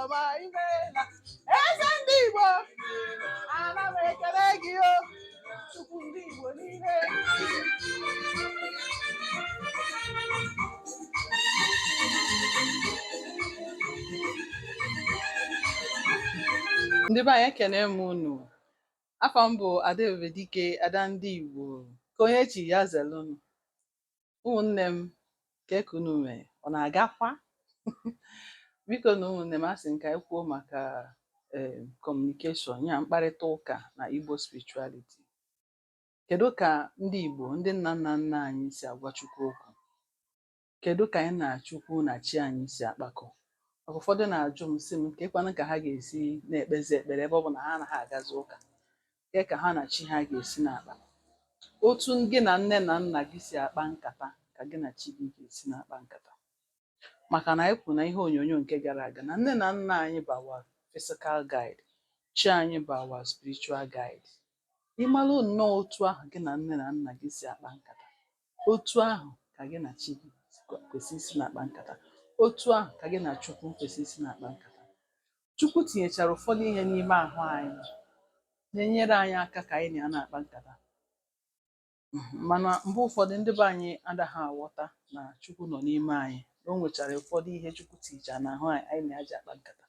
ọma, imeela. Eze ndị Igbo, ana m ekele gị o, Chukwu ndị Igbo niile. Ndị be anyị, ekene m unu. Afa m bụ Ada Ebubedike, Ada ndị Igbo. Ka onye chi ya zelụnụ. Ụmụnne m, kee ka unu mee? Ọ na-agakwa? Biko na ụmụnne m, asị m ka anyị kwuo maka communication, ya mkparịta ụka na Igbo spirituality. Kedu ka ndị Igbo, ndị nna nna nna anyị si agwa Chukwu okwu? Kedu ka anyị na Chukwu na chi anyị si akpakọ? Maka ụfọdụ na-ajụ m sị m kekwanụ ka ha ga-esi na-ekpezi ekpere ebe ọ bụ na ha anaghị agazi ụka, kee ka ha na chi ha ga-esi na-akpa? Otu gị na nne na nna gị si akpa nkata ka gị na chi gị ga-esi na-akpa nkata. Maka na anyị kwuru na ihe onyonyo nke gara aga na nne na nna anyị bụ our physical guide, chi anyị bụ our spiritual guide. Ị malụ nnọọ otu ahụ gị na nne na nna gị si akpa nkata, otu ahụ ka gị na chi gị kwesịrị isi na-akpa nkata, otu ahụ ka gị na Chukwu kwesịrị isi na-akpa nkata. Chukwu tinyechara ụfọdụ ihe n'ime ahụ anyị na-enyere anyị aka ka anyị na ya na-akpa nkata. Mana mgbe ụfọdụ ndị be anyị anaghị aghọta na Chukwu nọ n'ime anyị, na o nwechara ụfọdụ ihe Chukwu tinyechara n'ahụ anyị anyị na ya ji akpa nkata.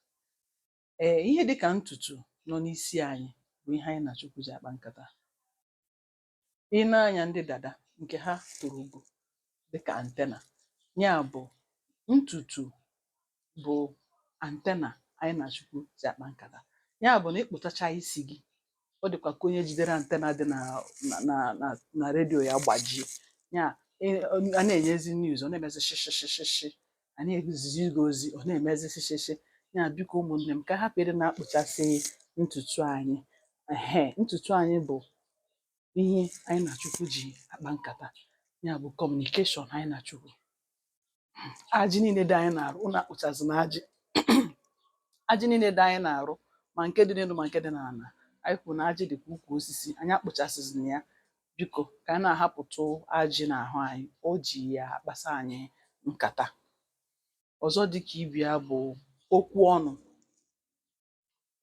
Ee, ihe dịka ntutu nọ n'isi anyị bụ ihe anyị na Chukwu ji akpa nkata. I nee anya ndị dada nke ha toro ogo dịka antenna, ya bụ ntutu bụ antenna anyị na Chukwu ji akpa nkata. Ya bụ na ịkpụchacha isi gị, ọ dịkwa ka onye jidere antenna dị na redio ya gbajie. Ya a na-enyezi news, ọ na-emezi shishishishshi, a na-ezizi gị ozi, ọ na-emezi shishishshi. Ya biko ụmụnne m, ka hapụ ịdị na-akpụchasị ntutu anyị. Ehe, ntutu anyị bụ ihe anyị na Chukwu ji akpa nkata, ya bụ communication anyị na Chukwu. Ajị niile dị anyị na-arụ, unu akpụchazina ajị. Ajị niile dị anyị na-arụ, ma nke dị n'elu ma nke dị n'ala, anyị kwuru na ajị dịka ukwu osisi, anyị akpụchasịzina ya. Biko ka anyị na-ahapụtụ ajị n'ahụ anyị, o ji ya akpasa anyị nkata. Ọzọ dịka ibe ya bụ okwu ọnụ.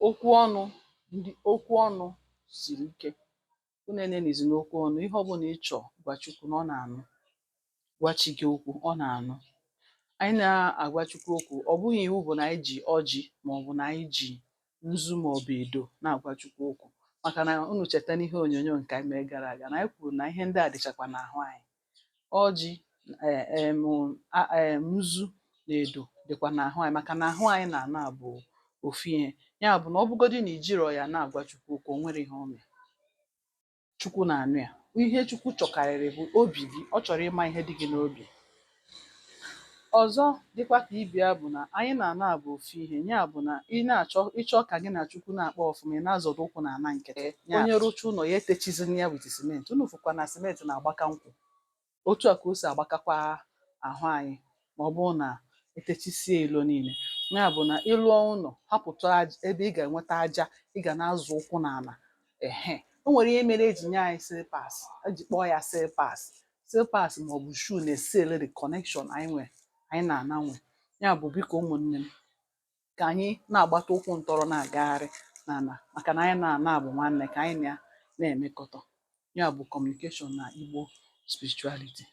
Okwu ọnụ, ndị okwu ọnụ siri ike, unu enenizina okwu ọnụ. Ihe ọbụla ị chọọ, gwa Chukwu na ọ na-anụ. Gwa chi gị okwu, ọ na-anụ. Anyị na-agwa Chukwu okwu, ọ bụghị iwu bụ na anyị ji ọjị maọbụ na anyị ji nzu maọbụ edo na-agwa Chukwu okwu. Maka na unu cheta n'ihe onyonyo nke anyị mere gara aga na anyị kwuru na ihe ndị a dịchakwa n'ahụ anyị. Ọjị, nzu na edo dịkwa n'ahụ anyị, maka na ahụ anyị na ana bụ ofu ihe. Ya bụ na ọ bụgodị na ijirọ ya na-agwa Chukwu okwu, o nwere ihe o mee, Chukwu na-anụ ya. Ihe Chukwu chọkarịrị bụ obi gị, ọ chọrọ ịma ihe dị gị n'obi. Ọzọ dịkwa ka ibe ya bụ na anyị na-ana bụ ofu ihe. Ya bụ na ị na-achọ ịchọ ka gị na Chukwu na-akpa ọfụma, ị na-azọdo ụkwụ na ana nkịtị. Onye rụcha ụlọ ya, etechizina ya with simenti. Unu fụkwa na simenti na-agbaka nkwụ, otu a ka o si agbakakwa ahụ anyị ma ọ bụrụ na etechisie ilo niile. Ya bụ na ịlụọ ụlọ, hapụtụ ebe ị ga-enweta aja ị ga na-azụ ụkwụ n'ala. Ehe, o nwere ihe mere eji nye anyị slippers, eji kpọọ ya slippers. Slippers maọbụ shoe na-eseal the connection anyị nwe, anyị na-ana nwe. Ya bụ biko ụmụnne m, ka anyị na-agbata ụkwụ ntọrọ na-agagharị n'ala, maka na anyị na-ana bụ nwanne, ka anyị na-emekọta. Ya bụ communication na Igbo spirituality.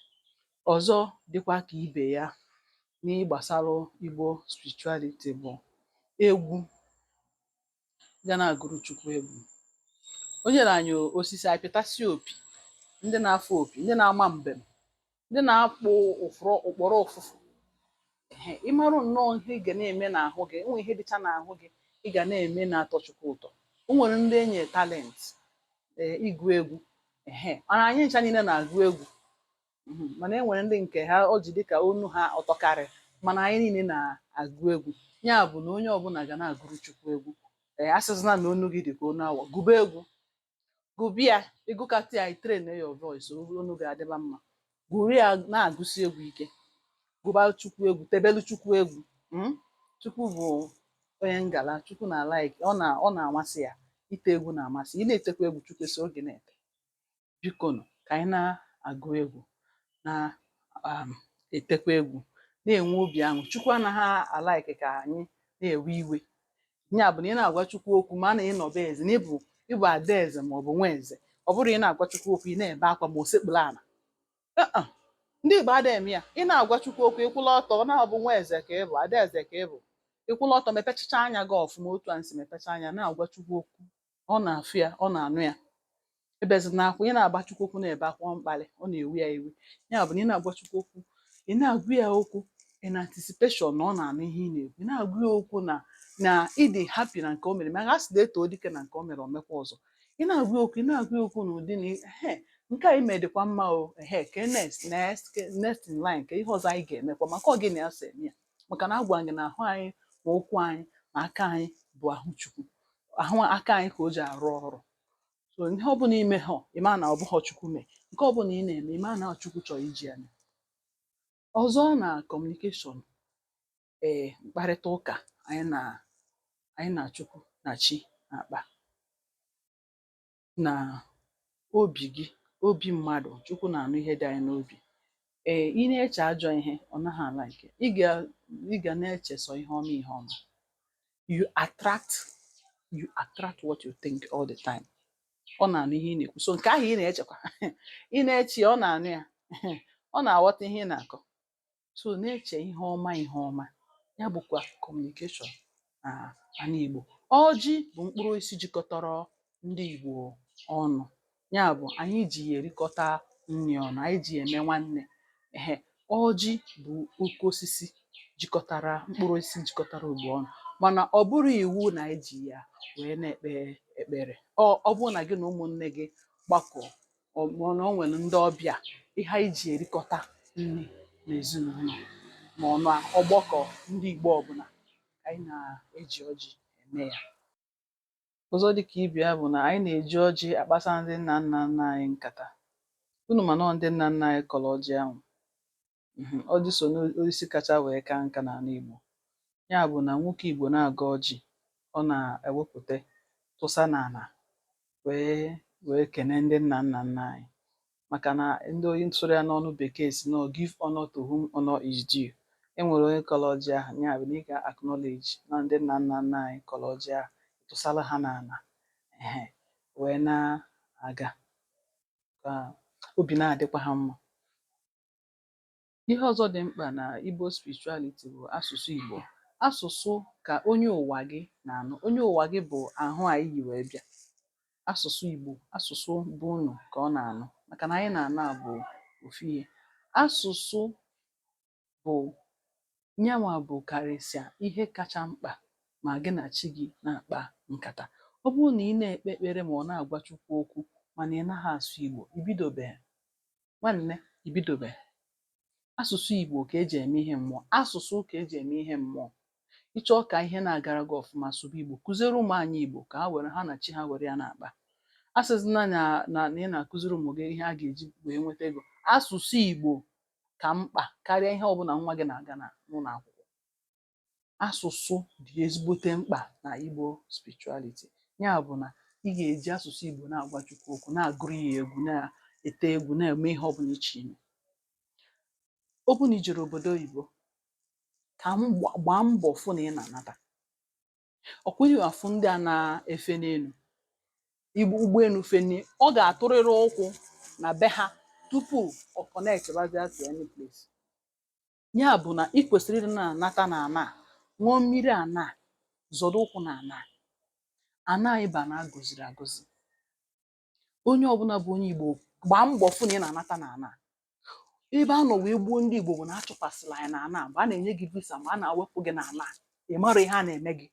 Ọzọ dịkwa ka ibe ya n'ihe gbasara Igbo spirituality bụ egwu. Ga na-agụrụ Chukwu egwu. O nyere anyị osisi, anyị pịtasịa opi. Ndị na-afụ opi, ndị na-ama mbem, ndị na-akpụ ụfụrụ ụkpọrọ ụfụfụ. Ehe, ị marụ nnọọ ihe ị ga na-eme n'ahụ gị, enwe ihe dịcha n'ahụ gị ị ga na-eme na-atọ Chukwu ụtọ. O nwere ndị enye talent ee ịgụ egwu. Ehe, mana anyị ncha niile na-agụ egwu, mana e nwere ndị nke ha ọ ji dịka onu ha ọtọkarị, mana anyị niile na-agụ egwu. Ya bụ na onye ọbụla ga na-agụrụ Chukwu egwu. Ee, asịzịna na onu gị dị ka onu awọ. Gụba egwu, gụbịa ya, ịgụkata ya, train your voice, onu ga-adịba mma. Gụrụ ya, na-agụsi egwu ike, gụba Chukwu egwu, tebelu Chukwu egwu. Chukwu bụ onye ngala. Chukwu na like ọ na-amasị ya ite egwu, na-amasị ị na-etekwa egwu. Chukwu eso oge na-ete. Bikonu ka anyị na-agụ egwu, na etekwa egwu, na-enwe obi aṅụ. Chukwu anaghị alike ka anyị na-ewe iwe. Ya bụ na ị na-agwa Chukwu okwu, ma na ị nọ be eze, na ịbụ ada eze maọbụ nwa eze, ọ bụrụ ị na-agwa Chukwu okwu, ị na-ebe akwa ma o sekpuru ala. Uh-uh. Ndị Igbo adịghị eme ya. Ị na-agwa Chukwu okwu, ịkwụla ọtọ, ọ na-abụ nwa eze ka ị bụ, ada eze ka ị bụ, ịkwụla ọtọ, mepechacha anya gị ọfụma, otu a nsi mepecha anya na-agwa Chukwu okwu, ọ na-afụ ya, ọ na-anụ ya. Ebezina akwa. Ị na-agba Chukwu okwu na-ebe akwa mkpali, ọ na-ewu ya iwe. Ya bụ na ị na-agwa Chukwu okwu, ị na-agwa ya okwu in anticipation na ọ na-anụ ihe ị na-ekwu. Ị na-agwa ya okwu na ịdị happy na nke o mere, ma a sị na-eto dike na nke o mere, o mekwa ọzọ. Ị na-agwa ya okwu, ị na-agwa ya okwu n'ụdị na ehe, nke a ime dịkwa mma o, ehe, ke next, next, next in line, ka ihe ọzọ anyị ga-emekwa, maka ọ gị na ya so eme ya. Maka na agwa gị na ahụ anyị ma ụkwụ anyị ma aka anyị bụ ahụ Chukwu, ahụ aka anyị ka o ji arụ ọrụ. So ihe ọbụla ime ha, ịma na ọ bụghọ Chukwu mee nke ọbụla ị na-eme, ịma na Chukwu chọrọ iji ya mee. Ọzọ na communication, ee, mkparịta ụka anyị na Chukwu na chi na-akpa na obi gị, obi mmadụ, Chukwu na-anụ ihe dị anyị n'obi. Ee, ị na-eche ajọ ihe, ọ naghị ala nke ị ga na-eche sọ ihe ọma, ihe ọma. You attract what you think all the time. Ọ na-anụ ihe ị na-ekwu. So nke ahụ ị na-echekwa, ị na-eche ya, ọ na-anụ ya, ọ na-aghọta ihe ị na-akọ. So na-eche ihe ọma, ihe ọma. Ya bụkwa communication na ala Igbo. Ọjị bụ mkpụrụ osisi jikọtara ndị Igbo ọnụ. Ya bụ anyị ji ya erikọta nri ọnụ, anyị ji ya eme nwanne. Ehe, ọjị bụ oke osisi jikọtara, mkpụrụ osisi jikọtara Igbo ọnụ, mana ọ bụrụ iwu na anyị ji ya wee na-ekpe ekpere. Ọ bụrụ na gị na ụmụnne gị gbakọ, ọ ma na o nwere ndị ọbịa, ihe anyị ji erikọta nri n'ezinụlọ ma ọ na ọgbakọ ndị Igbo ọbụla, anyị na-eji ọjị eme ya. Ọzọ dịka ibe ya bụ na anyị na-eji ọjị akpasa ndị nna nna nna anyị nkata. Unu ma nọọ ndị nna nna anyị kọrọ ọjị ahụ. Ọjị so n'osisi kacha wee kaa nka n'ala Igbo. Ya bụ na nwoke Igbo na-agọ ọjị, ọ na-ewepụta tụsa n'ala wee kene ndị nna nna nna anyị, maka na ndị onye sụrụ ya n'ọnụ bekee si nọ "Give honor to whom honor is due." E nwere onye kọrọ ọjị ahụ. Ya bụ na ị ga-acknowledge na ndị nna nna nna anyị kọrọ ọjị ahụ, tụsara ha n'ala, ehe, wee na-aga ka obi na-adịkwa ha mma. Ihe ọzọ dị mkpa na Igbo spirituality bụ asụsụ Igbo. Asụsụ ka onye ụwa gị na-anụ. Onye ụwa gị bụ ahụ anyị yi wee bịa. Asụsụ Igbo, asụsụ bụ unu ka ọ na-anụ, maka na anyị na-anụ a bụ ofu ihe. Asụsụ bụ nyanwa bụ karịsịa ihe kacha mkpa ma gị na chi gị na-akpa nkata. Ọ bụrụ na ị na-ekpe ekpere ma ọ na-agwa Chukwu okwu, mana ị naghị asụ Igbo, ibidobeghị, nwanne, ibidobeghị. Asụsụ Igbo ka eji eme ihe mmụọ, asụsụ ka eji eme ihe mmụọ. Ịchọọ ka ihe na-agara gị ọfụma, sụba Igbo, kụziere ụmụ anyị Igbo ka ha were ha na chi ha were ya na-akpa. Asịzina na ị na-akụziri ụmụ gị ihe a ga-eji wee nweta ego. Asụsụ Igbo ka mkpa karịa ihe ọbụla nwa gị na-aga na n'ụlọ akwụkwọ. Asụsụ dị ezigbote mkpa na Igbo spirituality. Ya bụ na ị ga-eji asụsụ Igbo na-agwa Chukwu okwu, na-agụrụ ya egwu, na-ete egwu, na-eme ihe ọbụla ịchọ ime. Ọ bụ na ijere obodo oyibo, ka m gbaa mbọ fụ na ị na-anata. Ọkwa ị afụ ndị a na-efe n'elu igbu ụgbọelu fenie, ọ ga-atụrịrị ụkwụ na be ha tupu ọ connect bazia to any place. Ya bụ na ị kwesịrị ịdị na-anata na ana a, ṅụọ mmiri ana a, zọdo ụkwụ na ana a. Ana anyị ba na agọziri agọzi. Onye ọbụla bụ onye Igbo, gbaa mbọ fụ na ị na-anata na ana a. Ebe a nọ wee gbuo ndị Igbo bụ na achụkwasịla anyị n'ana a. Mgbe a na-enye gị visa, mgbe a na-awepụ gị n'ala a, ị mara ihe a na-eme gị,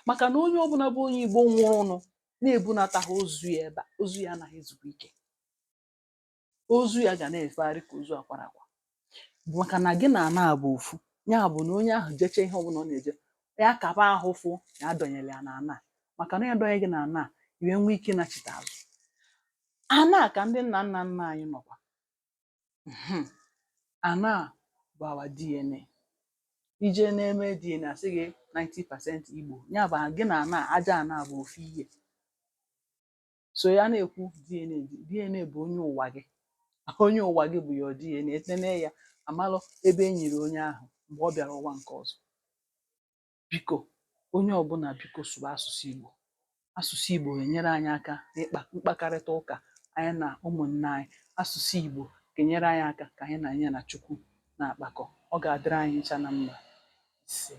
maka na onye ọbụla bụ onye Igbo nwụrụnụ na-ebunataghị ozu ya ebe a, ozu ya anaghị ezukwa ike. Ozu ya ga na-efegharị ka ozu akwara akwa, maka na gị na ana bụ ofu. Ya bụ na onye ahụ jeche ihe ọbụla ọ na-eje ya, kaba ahụ fụ na adọnyere ya n'ana a, maka na ya adọnye gị n'ana a, i wee nwee ike ịnachite azụ ana a ka ndị nna nna nna anyị nọkwa. Ana a bụ our DNA. Ije na-eme DNA, asị gị 90% Igbo. Ya bụ gị na ana aja ana bụ ofu ihe. So ya na-ekwu DNA, DNA bụ onye ụwa gị. Onye ụwa gị bụ your DNA. Etene ya, amalụ ebe e nyere onye ahụ mgbe ọ bịara ụwa nke ọzọ. Biko. Onye ọbụla, biko, sụba asụsụ Igbo. Asụsụ Igbo ga-enyere anyị aka n'ịkpa mkpakarịta ụka anyị na ụmụnne anyị. Asụsụ Igbo ga-enyere anyị aka ka anyị na anyị na Chukwu na-akpakọ. Ọ ga-adịrị anyị ncha na mma. Ise.